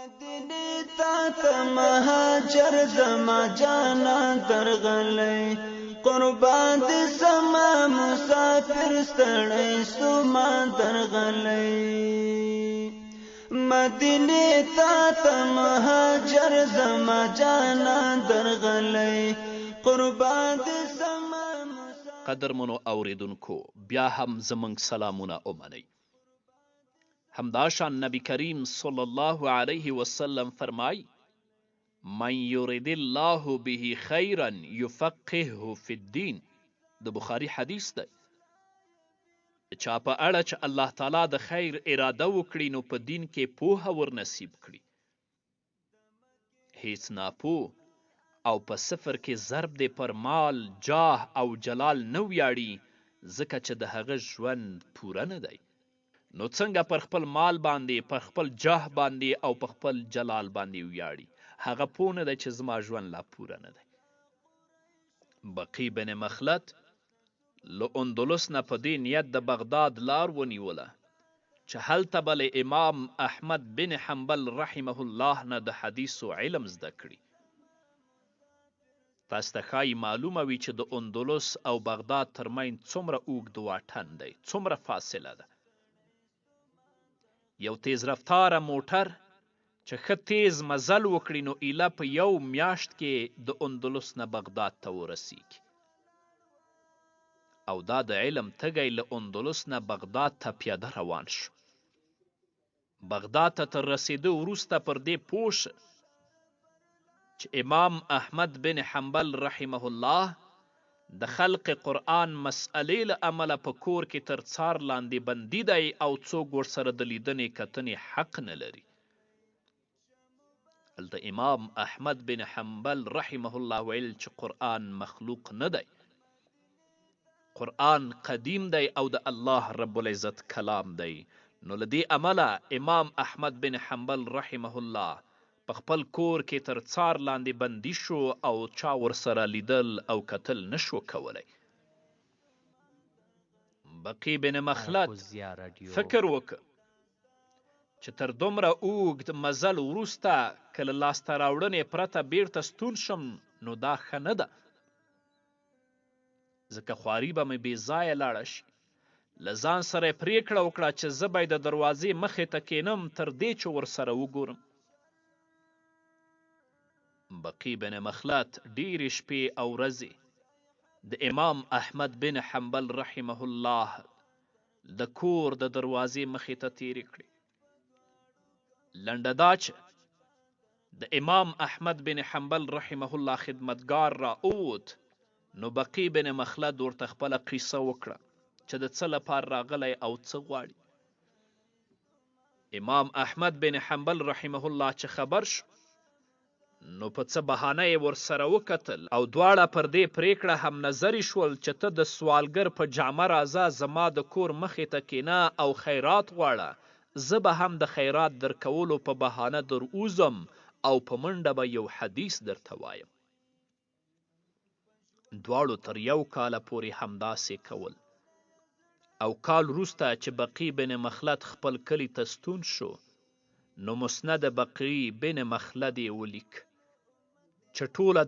مدینې ته ته مهاجر زما جانا درغلی، قربان دې سمه مسافر ستړی سوما درغلی. مدینې ته ته مهاجر زما جانا درغلی، قربان دې سمه. قدرمنو اوریدونکو، بیا هم زموږ سلامونه ومنئ. همداشان نبی کریم صلی الله علیه وسلم فرمای: من یرید الله به خیرا یفقهه فی الدین. د بخاری حدیث دی. چا په اړه چې الله تعالی د خیر اراده وکړي نو په دین کې پوهه ورنصیب کړي. هیڅ ناپوه او په صفر کې ضرب دې پر مال، جاه او جلال نه ویاړي، ځکه چې د هغه ژوند پوره نه دی. نو څنګه پر خپل مال باندې، پر خپل جاه باندې او په خپل جلال باندې ویاړي؟ هغه پوه نه دی چې زما ژوند لا پوره نه دی. بقی بن مخلد له اندلس نه په دې نیت د بغداد لار ونیوله چې هلته به له امام احمد بن حنبل رحمه الله نه د حدیثو علم زده کړي. تاسو ته ښایي معلومه وي چې د اندلس او بغداد ترمنځ څومره اوږد واټن دی، څومره فاصله ده. یو تیز رفتاره موټر چې ښه تیز مزل وکړي نو ایله په یو میاشت کې د اندلس نه بغداد ته ورسیږي. او دا د علم تږی له اندلس نه بغداد ته پیاده روان شو. بغداد ته تر رسېدو وروسته پر دې پوه شه چې امام احمد بن حنبل رحمه الله د خلق قرآن مسئلې له امله په کور کې تر څار لاندې بندي دی او څوک ورسره د لیدنې کتنې حق نه لري. هلته امام احمد بن حنبل رحمه الله ویل چې قرآن مخلوق نه دی، قرآن قدیم دی او د الله رب العزت کلام دی. نو له دې امله امام احمد بن حنبل رحمه الله په خپل کور کې تر څار لاندې بندي شو او چا ورسره لیدل او کتل نشو کولی. بقی بن مخلد فکر وکړ چې تر دومره اوږد مزل وروسته که له لاسته راوړنې پرته بیرته ستون شم نو دا ښه نه ده، ځکه خواري به مې بې ځایه لاړه شي. له ځان سره یې پرېکړه وکړه چې زه به یې د دروازې مخې ته کښېنم تر دې چې ورسره وګورم. بقی بن مخلد ډېرې شپې او ورځې د امام احمد بن حنبل رحمه الله د کور د دروازې مخې ته تېرې کړې. لنډه دا چې د امام احمد بن حنبل رحمه الله خدمتګار را ووت نو بقی بن مخلد ورته خپله قصه وکړه چې د څه لپاره راغلی او څه غواړي. امام احمد بن حنبل رحمه الله چې خبر شو نو په څه بهانه یې ورسره وکتل او دواړه پر دې پرېکړه همنظري شول چې ته د سوالګر په جامه راځه، زما د کور مخې ته کینه او خیرات غواړه، زه به هم د خیرات درکولو په بهانه در وځم او په منډه به یو حدیث درته وایم. دواړو تر یو کاله پورې همداسې کول او کال وروسته چې بقی بن مخلد خپل کلي ته ستون شو نو مسند بقی بن مخلد یې ولیک چې ټوله.